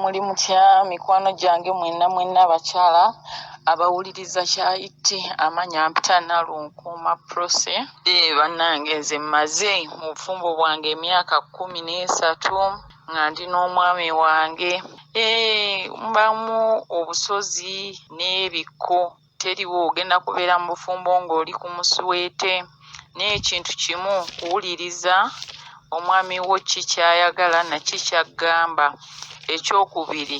Muli mutya mikwano gyange mwenna mwenna abakyala abawuliriza Kyayitti amanya mpita Nalunkuuma Prossy. Bannange nze mmaze mu bufumbo bwange emyaka 13 nga ndi n'omwami wange. Mbamu obusozi n'ebikko teriwo ogenda kubeera mu bufumbo ng'oli ku muswete naye ekintu kimu kuwuliriza omwami wo ki ky'ayagala na ki ky'aggamba. Ekyokubiri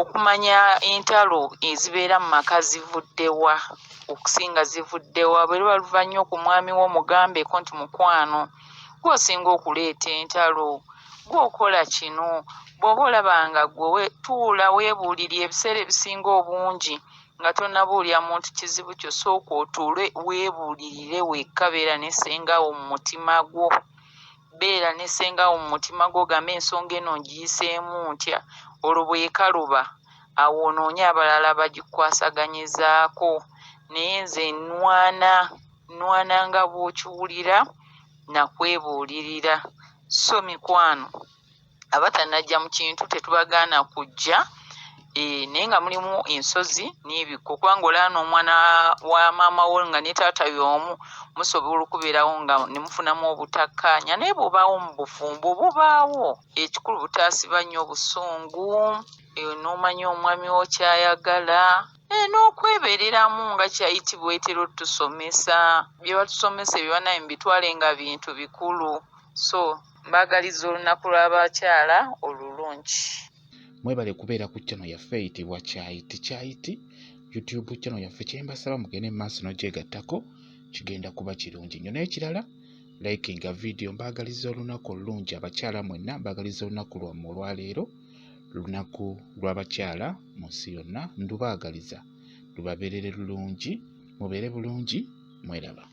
okumanya entalo ezibeera mu maka zivudde wa okusinga zivudde wa bwe luba luva nnyo ku mwami wo mugambeko nti mukwano ggwe osinga okuleeta entalo ggwe okola kino bw'oba olaba nga ggwe tuula weebuulirire ebiseera ebisinga obungi nga tonnabuulira muntu kizibu kyo sooka otuule weebuulirire wekka beera ne ssenga wo mu mutima gwo beera ne ssenga wo mu mutima gwo ogambe ensonga eno ngiyiseemu ntya olwo bw'ekaluba awo onoonye abalala bagikwasaganyizaako naye nze nnwana nnwana nga bw'okiwulira nakwebuulirira so mikwano abatanajja mu kintu tetubagaana kujja e, naye nga mulimu ensozi n'ebikko kubanga olaba n'omwana wa maama wo nga ne taata y'omu musobola okubeerawo nga ne mufunamu obutakkaanya naye bw'obaawo mu bufumbo bubaawo ekikulu butaasiba nnyo busungu e, n'omanya omwami wo ky'ayagala e, n'okwebeereramu nga kyayitibwa etera otusomesa bye batusomesa ebyo banaye mubitwale nga bintu bikulu so Mbaagaliza olunaku lw'abakyala olulungi. Mwebale kubeera ku channel yaffe eyitibwa Kyayiti Kyayiti YouTube channel yaffe kyembasaba mugende mu maaso n'ogyegattako kigenda kuba kirungi nnyo n'ekirala likinga vidiyo mbaagaliza olunaku olulungi abakyala mwenna mbaagaliza olunaku lwammwe olwaleero lunaku lw'abakyala mu nsi yonna ndubaagaliza lubabeerere lulungi mubeere bulungi mweraba.